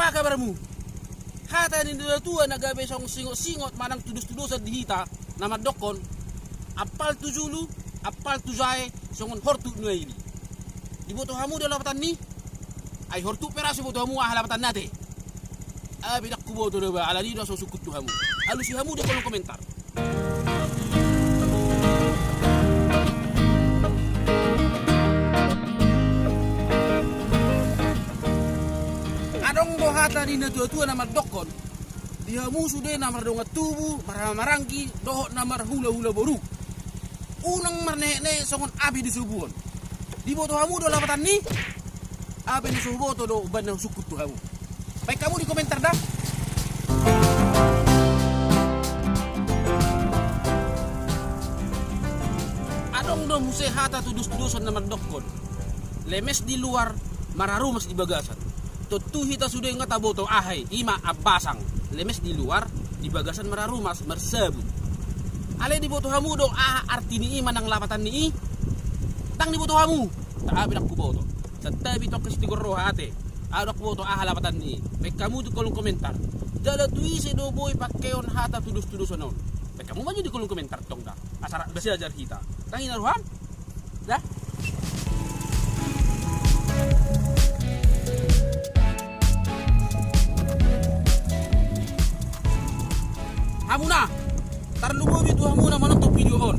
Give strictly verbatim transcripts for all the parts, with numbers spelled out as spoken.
Aha kabarmu? Hata ni natuatua na gabe songon singot-singot manang tudos-tudosan di hita, na mandokkon: Ampal tu julu, ampal tu jae, songon hortuk nuaeng i. Diboto hamu do lapatan ni i? Ai hortuk pe ra so diboto hamu aha lapatanna ate. Aha pe ndang huboto do ba, alani do na so husungkun tu hamu. Alusi hamu di kolom komentar. Adong do hata ni natuatua na mandokkon: Di hamu sude na mardongan tubu, marhahamaranggi, dohot na marhulahula boru, unang marnehetnehet songon api di sobuon. Diboto hamu do lapatan ni i? Aha pe na so huboto do umbahen na husungkun tu hamu. Baen hamu di komentar da. Adong do muse hata tudos-tudosan na mandokkon: Lemes di luar, mararumas di bagasan. Tontu hita sude nga taboto aha i, i ma ambasang. Lemes di luar, di bagasan mararumas, marsabut. Alai diboto hamu do aha arti ni i manang lapatan ni i? Ndang diboto hamu? Aha pe ndang huboto. Santabi tongkin sitigor roha ate. Aha, ndang huboto aha lapatan ni i. Baen hamu tu kolom komentar. Jala tu ise do boi pakeon hata tudos-tudosan on? Baen hamu ma jo di kolom komentar tong da. Asa rap basiajar hita. Ndang i na roham? Da. Hamuna, tarlumobi tu hamu na manonton video on.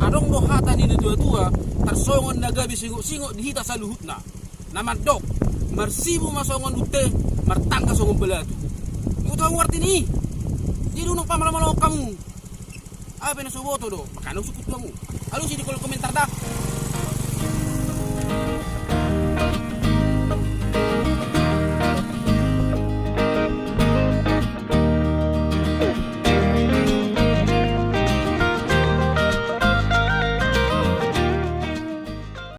Adong do hata ni natuatua tarsongon na gabe singot-singot di hita saluhutna, na mandok: Marsibu ma songon unte, martangga songon balatu. Diboto hamu arti ni i? Jadi unang pamalomalomon hamu. Aha pe na so huboto do, makana husungkun tu hamu. Alusi di kolom komentar.